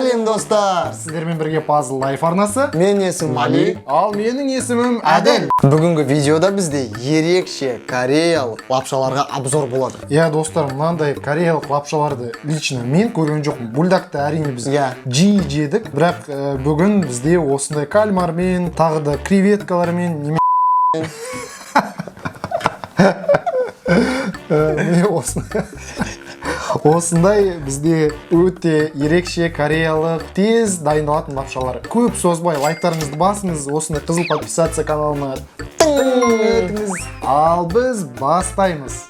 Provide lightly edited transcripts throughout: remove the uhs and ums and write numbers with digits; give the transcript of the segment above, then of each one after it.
Сәлем, достар! Сіздермен бірге Пазл Лайф арнасы. Менің есімім Али. Ал менің есімім Әділ. Бүгінгі видеода бізде ерекше кореялық лапшаларға обзор болады. Иә, достар, мынандай кореялық лапшаларды лично мен көрген жоқпын. Бульдакты, әрине, біз жиі жедік, бірақ бүгін бізде осындай кальмармен, тағы да креветкалармен міне осындай бізде өте ерекше кореялық тез дайындалатын лапшалар. Көп созбай, лайктарыңызды басыңыз, осындай қызыл подписаться каналына тың етіңіз. Ал біз бастаймыз.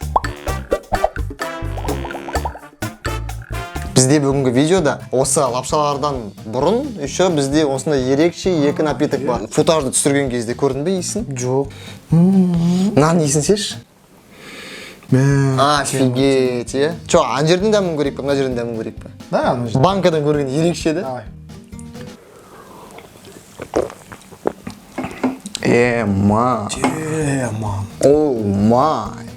Бізде бүгінгі видеода осы лапшалардан бұрын еще бізде осындай ерекше екі напиток бар. Футажды түсірген кезде көрдің бе иісін? Жоқ. Мынаның иісін сезші. Мә. Офигеть, иә? Че, ана жерден дәмін көрейік па, мына жерден дәмін көрейік па? Да, ана жерде. Банкадан көрген ерекше да? Давай. Ема. Тема. О май.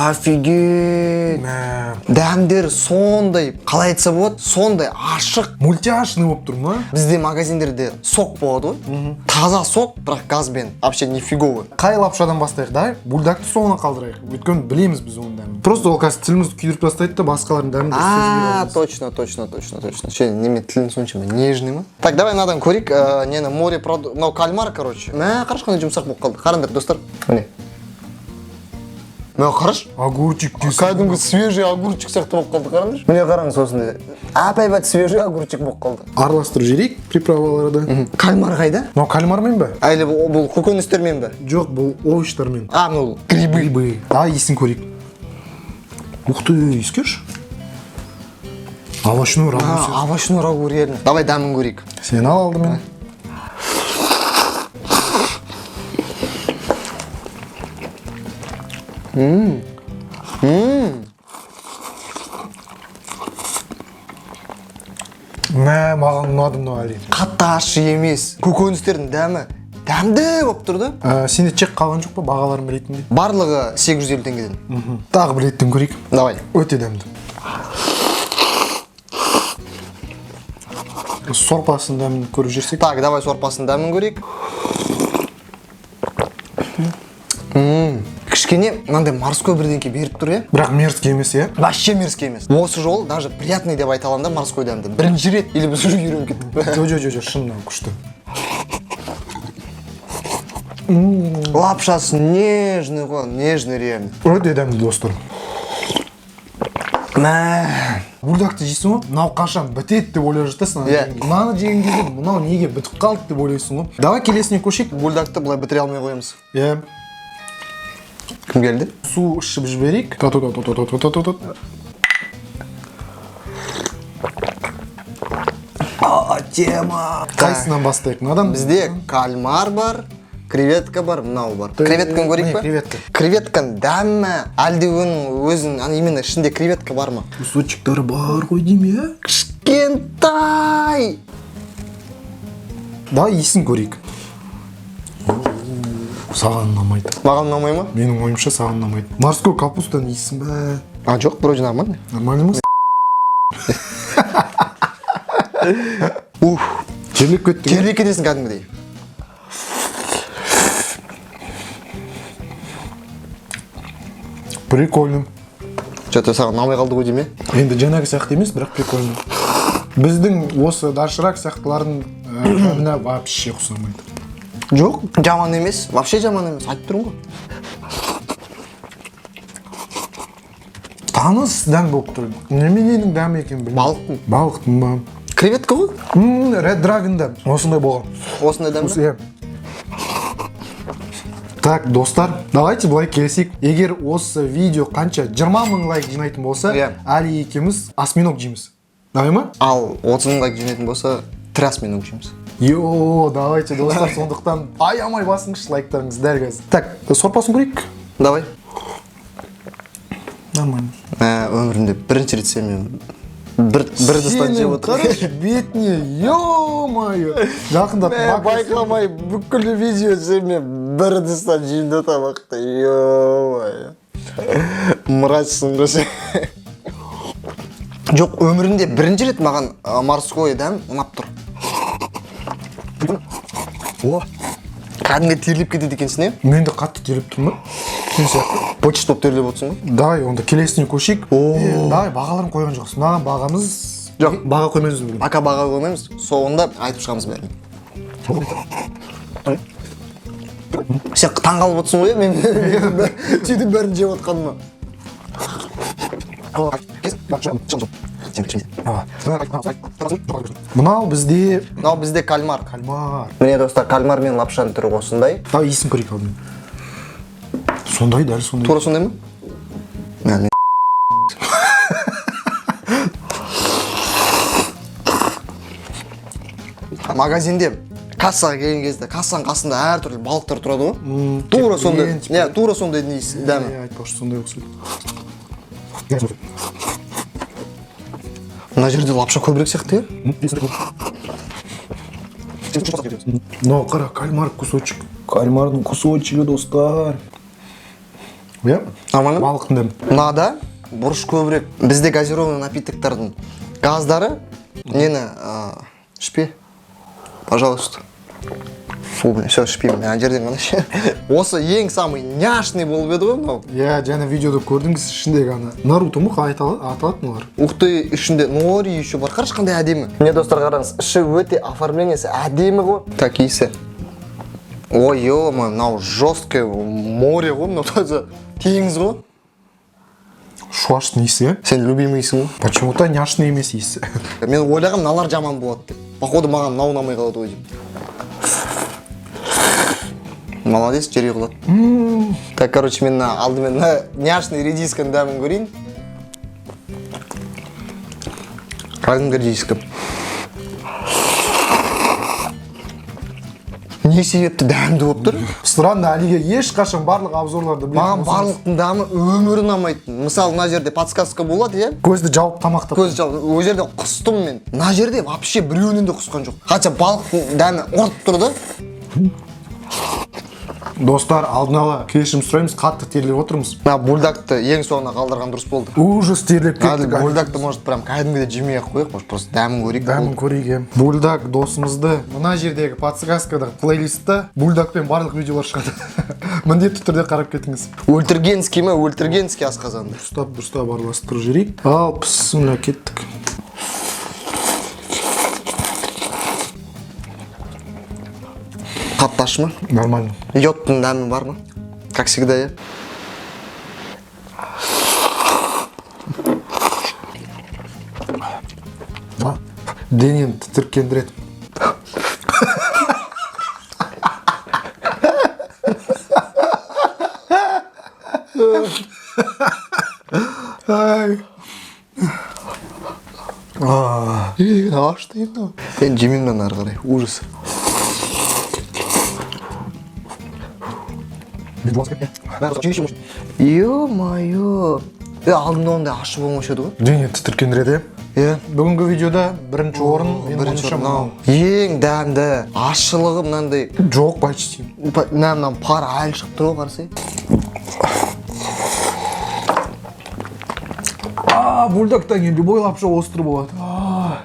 Офигеть. Мә. Дәмдері сондай, қалай айтса болады, сондай ашық. Мультяшный болып тұр ма? Бізде магазиндерде сок болады ғой. Таза сок, бірақ газбен. Вообще нифиговый. Қай лапшадан бастайық? Давай бульдакты соңына қалдырайық. Өйткені білеміз біз оның дәмін. Просто ол қазір тілімізді күйдіріп тастайды да, басқалардың дәмін дұрыс сезбей А, қаламыз. точно, точно, точно, точно. Ше, неме тілің соншама нежный ма? Так, давай мынадан көрейік. Нені, море продукт, мынау кальмар, короче. Мә, қарашы, қандай жұмсақ болып қалды. Қараңдар, достар. Міне. Мә, қарашы. Огурчик десең. Кәдімгі свежий огурчик сияқты болып қалды, қараңдаршы. Міне, қараңыз, осындай. Әп-әйбат свежий огурчик болып қалды. Араластырып жіберейік приправаларды. Кальмар қайда? Мынау кальмармен бе? Әлі бұл көкөністермен бе? Жоқ, бұл овощтармен. А, мынау грибы. Грибы. Давай иісін көрейік. Ух ты, иіскерші. Овощной рагу. А, овощной рагу реально. Давай дәмін көрейік. Сен ал алдымен. Мә, маған ұнады мынау, Али. Қатты ащы емес. Көкөністердің дәмі дәмді болып тұр да. Сенде чек қалған жоқ па бағаларын білетіндей? Барлығы 850 теңгеден. Тағы бір реттен көрейік. Давай. Өте дәмді. Сорпасының дәмін көріп жүрсек. Так, давай сорпасының дәмін көрейік. Кішкене мынандай морской бірдеңке беріп тұр, иә? Бірақ мерзкий емес, иә? Вообще мерзкий емес. Осы жолы даже приятный деп айта аламын да морской дәмді. Бірінші рет или біз уже үйреніп кеттік пе? Жо, жо, жо, жо, шын мынау күшті. Лапшасы нежный ғой, нежный реально. Өте дәмді, достар. Мә. Бульдакты жейсің ғой, мынау қашан бітеді деп ойлап жатасың. Ана Иә. Мынаны жеген кезде мынау неге бітіп қалды деп ойлайсың ғой. Давай келесіне көшейік. Бульдакты былай бітіре алмай қоямыз. Иә. Кім келді? Су ішіп жіберейік. Та-та-та-та-та-та-та-та. А, тема. Қайсысынан бастайық? Мынадан? Бізде кальмар бар, креветка бар, мынау бар. Креветканы көрейік Міне, па? креветка. Креветканың дәмі, әлде оның өзінің, ана именно ішінде креветка бар ма? Кусочектары бар ғой деймін, иә? Кішкентай. Давай иісін көрейік. Саған ұнамайды. Маған ұнамай ма? Менің ойымша, саған ұнамайды. Морской капустаның иісін бе? А, жоқ, вроде нормально. Нормально ма? Ух, Жерлеп кетті. терлеп кетесің кәдімгідей. Прикольно. Че-то саған ұнамай қалды ғой деймін, иә? Енді жаңағы сияқты емес, бірақ прикольно. Біздің осы доширак сияқтылардың дәміне вообще ұқсамайды. Жоқ, жаман емес, вообще жаман емес, айтып тұрмын ғой. Таныс дәм болып тұр. Немененің дәмі екенін білмеймін. Балықтың. Балықтың ба? Креветка ғой. Red Dragon'да осындай болған. Осындай дәм. Иә. Так, достар, давайте былай келісейік. Егер осы видео қанша 20 мың лайк жинайтын болса, Иә. Али екеуміз осьминог жейміз. Давай ма? Ал 30 мың лайк жинайтын болса, тірі осьминог жейміз. Йо, давайте, достар, сондықтан аямай басыңызшы лайктарыңызды дәл қазір. Так, сорпасын көрейік. Давай. Нормально. Мә, өмірімде бірінші рет сенімен бір ыдыстан жеп Сенің отырмын. қарашы бетіне, ё-моё. Жақында Мә, байқамай бүкіл видео сенімен бір ыдыстан жеймін да тамақты, ё-моё. Мразьсың ғой сен. Жоқ, өмірімде бірінші рет маған морской дәм ұнап тұр. О, кәдімгі терлеп кетеді екенсің, иә? Мен де қатты терлеп тұрмын ба? Сен сияқты. Быт болып терлеп отырсың ғой. Давай онда келесіне көшейік. Давай, бағаларын қойған жоқсың. Мынаған бағамыз. Жоқ. Баға қоймаймыз бүгін. Пока баға қоймаймыз, соңында айтып шығамыз бәрін. Сен таңғалып отырсың ғой, иә, мен сөйтіп бәрін жеп отқаныма. Мынау бізде Мынау бізде кальмар. Кальмар. Міне, достар, кальмар мен лапшаның түрі осындай. Давай иісін көрейік алдымен. Сондай, дәл сондай. Тура сондай ма? Мә, магазинде кассаға келген кезде кассаның қасында әртүрлі балықтар тұрады ғой, тура сондай. Тепкен. Иә, тура сондай иіс, дәмі. Иә, айтпақшы, сондай ұқсайды. Мына жерде лапша көбірек сияқты, иә. Мынау қара, кальмар кусочек. Кальмардың кусочегі, достар. Иә. Нормально ма? Балықтың дәмі. Мынада бұрыш көбірек. Бізде газированный напитоктардың газдары нені ішпе, пожалуйста. Фу, блин, все, ішпеймін. Ана жерден ғана ше. Осы ең самый няшный болып еді ғой мынау. Иә, жаңа видеода көрдіңіз, ішіндегі ана Наруто ма, қалай аталады мыналар? Ух ты, ішінде нори еще бар, қарашы, қандай әдемі. Міне, достар, қараңыз, іші өте, оформлениесі әдемі ғой. Так, иісі. Ой, ё, мынау жесткое море ғой, мынау таза теңіз ғой. Шуаштың иісі, иә? Сен любимыйсың ғой. Почему-то няшный емес иісі. Мен ойлағам, мыналар жаман болады деп. Походу, маған мынау ұнамай қалады ғой деймін. Молодец, жерге құлады. Так, короче, мен мына алдымен мына няшный редисканың дәмін көрейін. Кәдімгі редиска. Не себепті дәмді болып тұр? Странно, Алиге ешқашан барлық обзорларды білетін Маған болсаңыз, барлықтың дәмі өмірі ұнамайтын. Мысалы, мына жерде подсказка болады, иә? Көзді жауып тамақтап. Көз жауып, ол жерде құстым мен. Мына жерде вообще біреуінен де құсқан жоқ. Хотя балықтың дәмі ұрып тұр да. Достар, алдын ала кешірім сұраймыз, қатты терлеп отырмыз. Мына бульдакты ең соңына қалдырған дұрыс болды. Ужас, терлеп Әділ, кеттік. бульдакты, может, прям кәдімгідей жемей ақ қояйық, может, просто дәмін көрейік. Дәмін көрейік, иә. Бульдак досымызды мына жердегі подсказкада, плейлистта бульдакпен барлық видеолар шығады. Міндетті түрде қарап кетіңіз. Өлтіргенский ма, өлтіргенский асқазанды. Дұрыстап, дұрыстап араластырып жіберейік. Ал, бісміллә, кеттік. Қатты ащы ма? Нормально. Йодтың дәмі бар ма? Как всегда, иә. Денені тітіркендіреді. Ай. А, Ашты енді. Мен жемеймін мынаны ары қарай. Ужас. Ё-моё. Е, алдында ондай ащы болмаушы еді ғой. Дене тітіркендіреді, иә? Иә. Бүгінгі видеода бірінші орын менің Бірінші ойымша орын мынау. Ең дәмді, ащылығы мынандай. Жоқ, почти. Мына мына пар әлі шығып тұр ғой, қарасай. А, бульдактан кейін любой лапша острый болады. А.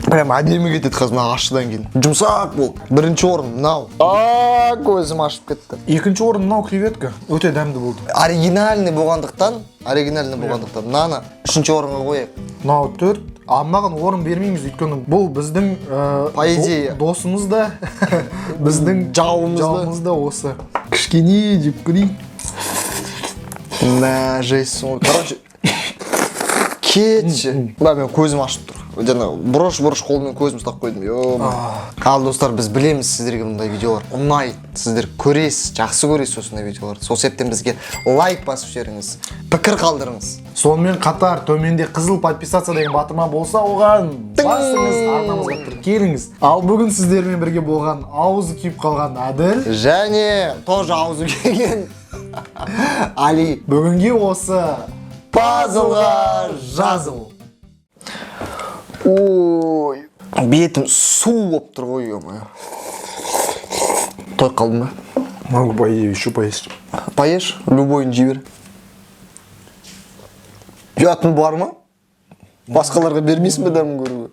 Прям әдемі кетеді қазір мына ащыдан кейін. Жұмсақ болып. Бірінші орын мынау. А, көзім ашып кетті. Екінші орын мынау креветка. Өте дәмді болды. Оригинальный болғандықтан мынаны үшінші орынға қояйық. Мынау төрт, а мынаған орын бермейміз, өйткені бұл біздің По идее. досымыз да, біздің Жауымыз да. жауымыз да осы. Кішкене жеп көрейін. Мә, жесть ғой. Короче, кетші. Мына мен көзім ашып тұр. Жаңа бұрыш бұрыш қолыммен көзім ұстап қойдым. Ё. Ал, достар, біз білеміз, сіздерге мұндай видеолар ұнайды. Сіздер көресіз, жақсы көресіз осындай видеоларды. Сол себептен бізге лайк басып жіберіңіз, пікір қалдырыңыз. Сонымен қатар төменде қызыл подписаться деген батырма болса, оған басыңыз, арнамызға тіркеліңіз. Ал бүгін сіздермен бірге болған аузы күйіп қалған Әділ Және тоже аузы күйген Али. Бүгінге осы Пазлға жазыл. Ой, бетім су болып тұр ғой, ё-моё. Тойып қалдым ба? Могу, по идее, еще поесть. Поешь, любойын жей бер. Ұятың бар ма? Басқаларға бермейсің бе дәмін көруге?